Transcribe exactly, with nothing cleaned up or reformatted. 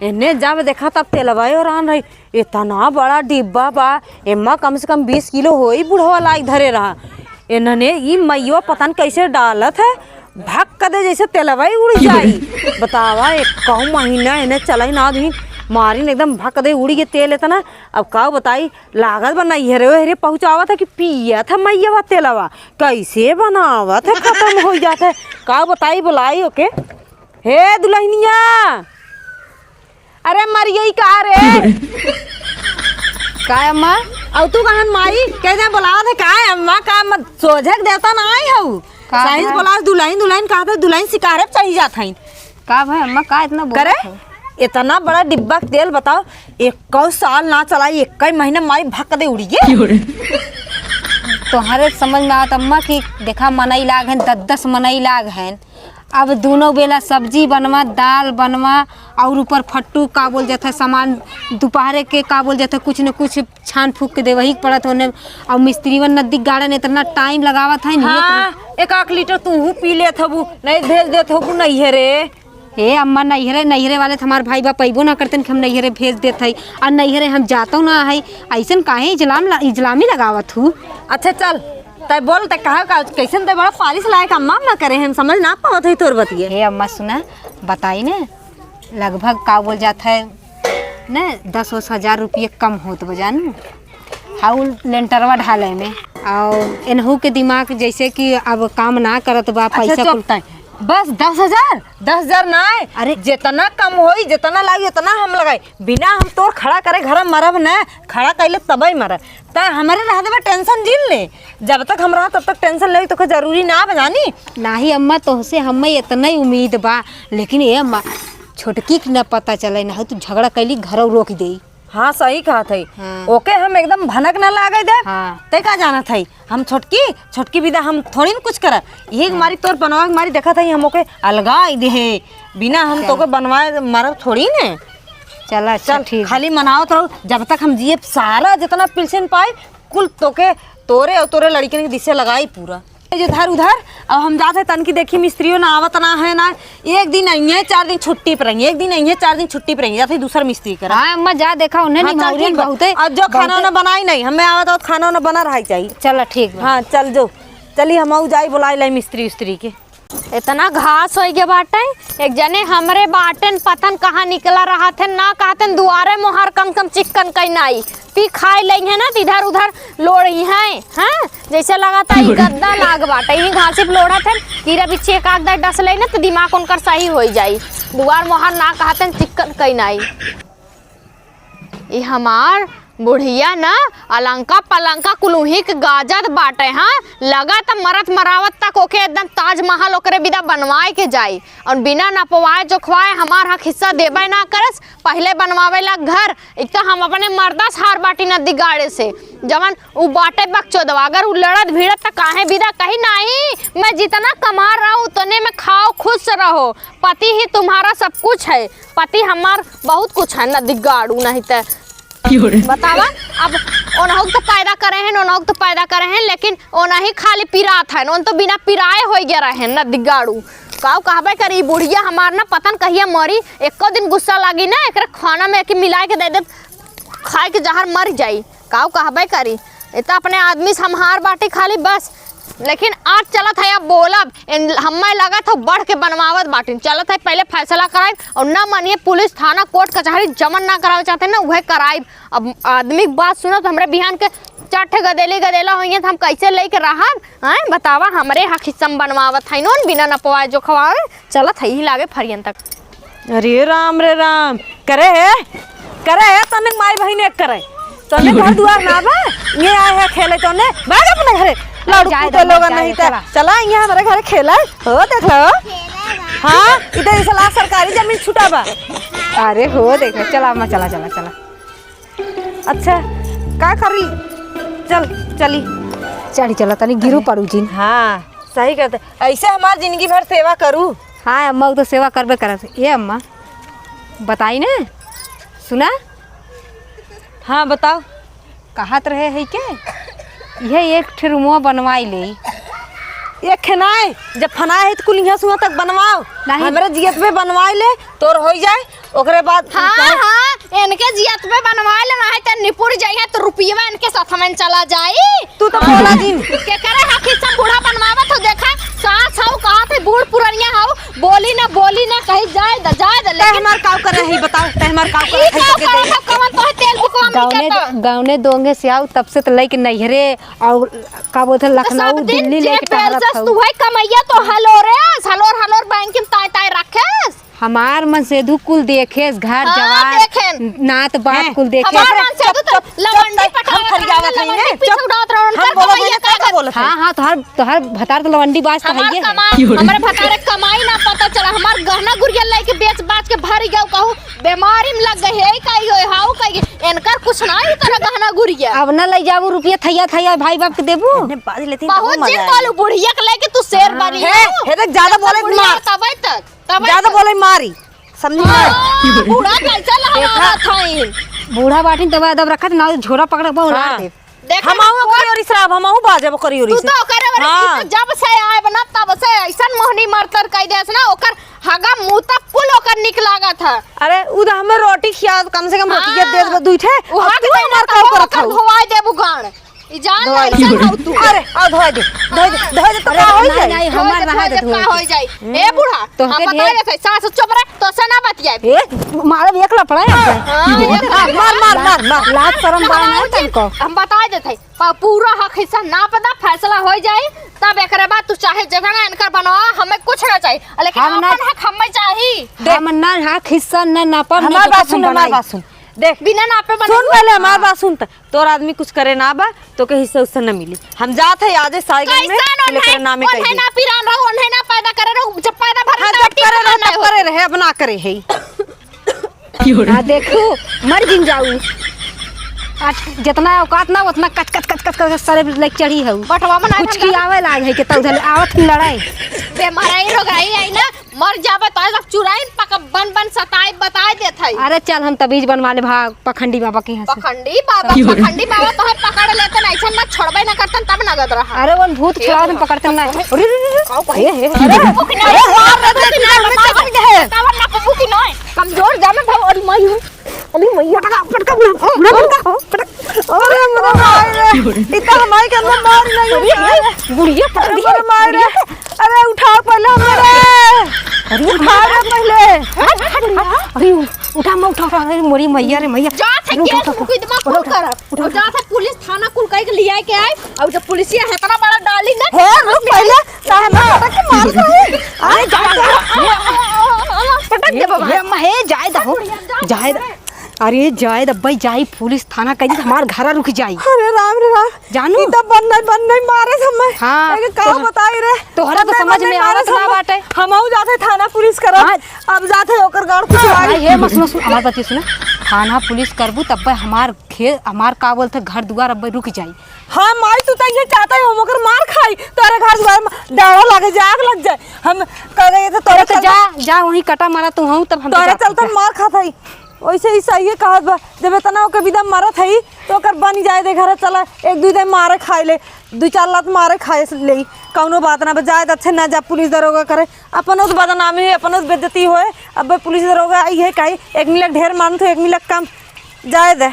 एने जब देखा तब तेलवा ओरान रही। इतना बड़ा डिब्बा बा, एमा कम से कम बीस किलो होई बुढ़वा लाइक धरे रहा। एनने ई मइयो पता न कैसे डालत है, भक दे जैसे तेलवा ही उड़ जाई। बतावा, एक कहूँ महीना एने चलाई ना आदमी, मारिन एकदम भक दे उड़ी के तेल इतना। अब का बताई, लागत बा नैहरे ओहरे पहुँचावत है कि पियत है मइया तेलवा, कैसे बनावत है, खत्म हो जात है। का बताई, बुलाई ओके। हे दुल्हनिया, अरे मरियई का रे? का अम्मा? अब तू कहन माई, कैसे बुलावत है? का है अम्मा, का अम्मा सोझक देवता ना आई हऊ? का साइंस भाई? बुलावत दुल्हन, दुल्हन कहत है, दुल्हन शिकारे पे चढ़ी जात है। का भाई अम्मा, का इतना बोलत करे? हो? इतना बड़ा डिब्बा के तेल बताओ, एक्को साल ना चलाई, एक्को महीना माई भक दे उड़ी गे। तोहरे समझ में आवत अम्मा कि देखा मनई लाग हैं, दस दस मनई लाग हैं, अब दूनो बेला सब्जी बनवा, दाल बनवा, और ऊपर फट्टू का बोल जात है सामान, दोपहरे के का बोल जात है, कुछ न कुछ छान फूक के देवही के पड़त होने। और मिस्त्रीवन नदी गाड़न इतना टाइम लगावत है, नहीं हाँ, एक आख लीटर तू पी लेत हबू, नहीं भेज देत हबू नैहरे। हे अम्मा, नैहरे, नैहरे वाले तो हमार भाई बाप अइबो ना करतन कि हम नैहरे भेज देत हई, और नैहरे हम जातो ना है। ऐसन काहे इजलाम ला-, इजलामी लगावत हूँ? अच्छा चल, तै बोल, तै कहा का, कैसन तै बड़ा पालिश लायक अम्मा, अम्मा करे हैं, हम समझ ना पावत है तोर बतिये। हे अम्मा सुना, बताई ना, लगभग का बोल जात है ना, दस ओस हजार रुपये कम होत बा जानू, हाउ लेंटरवा ढाले में। और एनहू के दिमाग जैसे कि अब काम ना करत बा, अच्छा, पैसा चुप। कुल तय। बस दस हजार? दस हजार ना है। अरे। जितना कम होई, जितना लागी, उतना हम लगाई। बिना हम तोर खड़ा करे घर मरब ना, खड़ा कैले तबई मरब। त हमरे रह देबे, टेंशन जिन ले। जब तक हम रहा तब तक टेंशन लेवे तोके जरूरी ना बा जानी। नाही अम्मा, तोहसे हमें इतना ही उम्मीद बा, लेकिन ए अम्मा, छोटकी के न पता चले, ना हो तू झगड़ा कैली, घरौ रोक देई। हाँ, सही कहत है। हाँ। ओके हम एकदम भनक ना लागे देब। हाँ। ते का जानत है, हम छोटकी, छोटकी बिदा हम थोड़ी न कुछ करब। यही हाँ। मारी तोर बनवा के मारी देखत है, हम ओके अलगाई देहे। बिना हम चल। तोके बनवाए मरब थोड़ी ने। चल, अच्छा, चल, ठीक। खाली मनावत रहो, जब तक हम जिए सारा जितना पेंशन पाए, कुल तोके, तोरे और तोरे लड़कियन के दिसे लगाई पूरा। ये जो धर उधर, अब हम जात है तनकी देखी मिस्त्रियों ना आवत ना है ना, एक दिन अइहे, चार दिन छुट्टी पर रही, एक दिन अइहे, चार दिन छुट्टी पर रही, जात है दूसर मिस्त्री करा। हाँ अम्मा, जा देखा उन्हें हाँ, चल, निमौरियन ठीक बा। बहुते, अब जो खाना बहुते वाना बनाई नहीं, हमें आवत आवत खाना वाना बना रहा चाहिए। चला ठीक बा। हाँ, चल जो, चली हम आऊ जाई, बुलाई लाई मिस्त्री उस्त्री के। इतना घास होइ गया बाटे, एक जने हमरे बाटेन पतन कहाँ निकला रहत है, ना कहतन दुआरे मोहार कम से कम चिक्कन कई नाई। पी खाए लइहें ना, त इधर उधर लोड़िहें, हाँ? जैसे लगाता ई गद्दा लाग बाटे, ई घासी पे लोड़त है, कीड़ा बिच्छी एक आध दाई डस लेई ना, त दिमाग उनकर सही होइ जाई। दुआर मोहार ना कहतन चिक्कन कई नाई। ई हमार बुढ़िया ना अलंका पलंका कुल उही के गाजत बाटे, हाँ? लगा त मरत मरावत तक ओके एकदम ताजमहल ओकरे बिदा बनवाए के जाई। और बिना नपवाए जोखवाए हमार हक हिस्सा देबे ना करस, पहिले बनवावे ला घर। एक तो हम अपने मर्दा से हार बाटी नदी गाड़े से, जवन उ बाटे बकचोदवा, अगर उ लड़त भिड़त त काहे बिदा कही, "नहीं, मैं जितना कमा रहा हूँ उतने में खाओ, खुश रहो, पति ही तुम्हारा सब कुछ है।" पति हमार बहुत कुछ है नदी गाड़ू, नहीं त बतावा, अब ओनहु तो पैदा करे हैं, ओनहु तो पैदा करे हैं, लेकिन ओनही खाली पिरात है, ओन तो बिना पिराए होइ गया रहे नदी गाड़ू। काऊ कहबे करी, ई बुढ़िया हमार ना पता न कहिया मरी, एको दिन गुस्सा लागी ना, एकरे खाना में एके मिलाए के दे दे, खाए के जहर मर जाई। काऊ कहबे करी, ए त अपने आदमी से हम हार बाटी खाली बस। लेकिन आज चलत है, अब बोलब, इन हम्मे लगत हो बढ़ के बनवावत बाटिन। चलत है, पहिले फैसला कराइब और ना मानिए, पुलिस, थाना, कोर्ट, कचहरी जमन ना करावे चाहते ना, उहे कराइब। अब आदमी के बात सुनब त हमरे बिहान के चार ठे गदेली गदेला होइहें त हम कैसे लेके रहब? हैं, बतावा, हमरे हक हिस्सा में बनवावत है नोन, बिना नपवाए जोखवाए। चलत है, यही लागे फरियन तक। अरे राम रे राम, करे है, करे है, तने माई बहिन एक करे, तने घर दुआर ना बा, ये आए है खेले, तने भाग अपने घरे, लाड़ू जाए कूदे दो, लोगन जाए नहीं दो, त चला। चला, ये हमरे घरे खेला, हो देख लो, हाँ, इधर इस लाख सरकारी जमीन छुटा बा। अरे हो देख, चला अम्मा, चला, चला, चला। अच्छा, का करी? चल, चली। चढ़ी चला, तनी गिरू पड़ू जिन। हाँ, सही कहते। ऐसे हमार जिंदगी भर सेवा करू। हाँ अम्मा, उ तो सेवा करबे करत। ए अम्मा, बताई ने, सुना? हाँ, बताओ। कहत रहे है के, यह एक ठे रूमवा बनवाई ले। एक ठे नाय, जब फनाए है त कुल इहाँ सुआ तक बनवाओ। नहीं। हमरे जियत में बनवाई ले, तोर होई जाए। ओकरे बाद हाँ, कहे हाँ, इनके जियत पे बनवा लेना है, त निपुर जाइए, त रुपयवा इनके साथ में चला जाई। तू तो बोला जिन। के करे हक हिस्सा बूढ़ा बनवावत हो, देखा, सास हऊ, कहा थे बूढ़ पुरनिया हऊ, बोली ना, बोली ना, कही जाए द, जाए द, तै लेकिन हमार काव करे है, बताओ, तै हमार काव करे ई है, काव तोके करे दे। है, कवन तोहे तेल बुकवा में गौने, जाता? गौने दोंगे से आऊ, तब से त लइके नैहरे, और का बोलते, तो लखनऊ, सब दिन दिल्ली जे लइके टहरत पैसा हऊ। तू है कमैया तो हलोरे, हलोर, हलोर बैंक में ताय, ताय रखेस। हमार मन सेधू कुल देखेस, घर हाँ, जवार, देखेन। नात बात हैं? कुल देखेस। हमार मन सेधू तो चुप, चुप, लवंडी चुप, पटावत हम फरियावत रहन, हई, लवंडी हैं? पीछे चुप। उड़ावत रहन, हम उनकर बोलत हई, कमैया का का बोलत हई? हाँ, हाँ, तोहर, तोहर भतार तो लवंडी बाज तो हमार हइये है। कमाई, हमरे भतारे कमाई ना पता चला, हमार गहना गुरिया लेके बेच बाच के भर गयो, कहू बेमारी में लग गए, हे काई होए, हाउ काई, इनकर कुछ ना ही तरह गहना गुरिया। अब ना ले जाबू रुपया थैया थैया भाई बाप के देबू? इतने बाज लेती हैं, बहुत तब मजा जिन आएगा। बोलू, बुढ़िया के लेके तू शेर हाँ। बनी हे, हो। हे देख, ज्यादा बोले बुढ़िया मार। तबे तक। तब ज्यादा ऐसा बोले मारी, समझी ना? हाँ, बूढ़ा कैसे लहरावत हईन? बूढ़ा बाटिन तब दब रखत ना, झोरा पकड़ के उलार हाँ। दे। देखा हमहू ना, ओकरी ओरी से, अब हमहू बाजब ओकरी ओरी तू से। तो ओकरे ओरी हाँ। से, जब से आएब ना, तब से ऐसन मोहनी मरतर कई देस ना, ओकर हगा मुंह तक कुल ओकर निक लागत है। अरे, उ तो हमें रोटी खिया, कम से कम रोटिया हाँ। दे देबे दुई ठे। उ अब हग तू दे ना, हमार तो काम करत ओकर हऊ। धोवाई देबू गाड़। ई जान धोए ले, ऐसे खाऊ तू। अरे, आ धोए दे, धोए दे, धोए दे, तो अरे, का होई नहीं, जाई? नहीं, धोए हमार दे, रहा धोए दे, दे, का तोहके। होई जाई? हम्म, ए बूढ़ा, तोहके हम बता ढेर देत हई, सास चुप रह, तो से ना बतियाए। ए, मारब एक लपड़ा है। हाँ, एक मार, मार, मार, मार। लाज शरम बा ना तनको। हम बता देत हई, प-, पूरा हक हिस्सा नाप दा, फैसला होई जाई, तब एकरे बाद तू चाहे जगह ना इनकर बनवा, हमें कुछ ना चाहिए, लेकिन हम ना अपन हक हमें चाहिए। हम ना हक हिस्सा ना नापब, ना हमार तो बात सुन, हमार बनाई। बात सुन। देख, बिना नापे बने सुन हुआ? पहले हमार हाँ। बात सुन त। तोर आदमी कुछ करे ना बा, तोके हिस्सा उस्सा न मिली। हम जात है आजे साइगन में, कैसन लेकर ओन्हे, नामे ओन्हे कह दे। ना पिरान रहो, ओन्हे ना पैदा करे रहो, जब पैदा भरे हाँ, ना जब करे रहे, तब करे रहे, अब ना करे है। क्यों रे? हाँ, देखू, मर जिन जाऊ। आज जितना औकात ना, उतना कच, कच, कच, कच, कच सारे लाइक चढ़ी हऊ। बटवा में ना कुछ खंगाल। की आवे लाग है कि तौ उधर आवत ही लड़ाई। बेमाराई रोगाई आई ना, मर जाबे तो सब चुराइन पक बन बन सताई बताए देत हई। अरे चल हम तबीज बनवा ले भाग पखंडी बाबा के यहाँ से। पखंडी बाबा, पखंडी बाबा तो है पकड़ लेते ना, ऐसा ना छोड़बे ना करतन तब नगद रहा। अरे वो भूत ए छुड़ावत हम बाबा। पकड़ते ना। अरे रे रे रे। काऊ कही? ए, ए, अरे ए। वो कि नहीं? अरे मार दे दे, दे, दे, दे, दे। तब ना पप्पू की नहीं। कमजोर जामे भाव और मायू। अरे मैया, पटका, पटका, बुढ़ा, बुढ़ा, पटका, पटका। अरे मोरे माई रे, ई तो हमारे के अंदर मार नहीं अरे, है। बुढ़िया, पटक अरे दिया, मोरे माई रे, बुढ़िया। अरे उठाओ पहले हमारे। अरे, उठाओ रे पहले। हट, हट, हट। अरे, उठा, मैं उठा, उठा, अरे, मोरी मैया रे मैया। जा थे अरे, उठा, केस उठा, उठा। मुकदमा उठा, खूब उठा, करब। उठा, और उठा। जा थे पुलिस थाना कुल कह के लिया के आए, और जब पुलिसिया है इतना बड़ा डाली ना, हे, रुक पहले, साहब, पटक के मार दो। अरे, जा, जा। पटक दे ये, बाबा। ये, हे, जाए दहो, बुढ़िया, जा, जाए दहो। अरे जाए दब्बई जाई पुलिस थाना कह दी हमार घरा रुक जाई। अरे राम रे राम। जानू? ई तब बन नहीं, बन नहीं मारे हमें। हाँ, एके का तो बताई रे? तोहरा तो बन नहीं, समझ बन में नहीं आवत मारे ना हमें। बाटे। हमहू जाते थाना पुलिस करब। हाँ। अब जाते ओकर गाड़ कुछ हाँ, भाई। ये मत सुनो, सुनो, हमार बात ये सुनो। थाना पुलिस करबू तब्बे हमार खे-, हमार का बोलते घर दुआर अब्बे रुक जाई। हाँ माई, तू तो ये चाहता है हम ओकर मार खाई, तोरे घर दुआर में डाड़ा लगे जाए, आग लग जाए। हम कह गए तो तोरे अरे तो चलते जा, जा वहीं कटा मारा तू हूँ तब हम तोरे जाते चलते जा। मार खात हई। वैसे ही सही है कहत बा, जब इतना ओके विदा मारत हई, तो ओकर बन जाए दे घरे, चला एक दू दिन मारे खाए ले, दू चार लात मारे खाए ले, कौनो बात ना बा, जाए दे, अच्छे ना जा पुलिस दरोगा करे, अपनो तो बदनामी है, अपनो तो बेइज्जती होए। अब पुलिस दरोगा आई है काई, एक मिनट ढेर मानत हो, एक मिनट कम, जाए दे।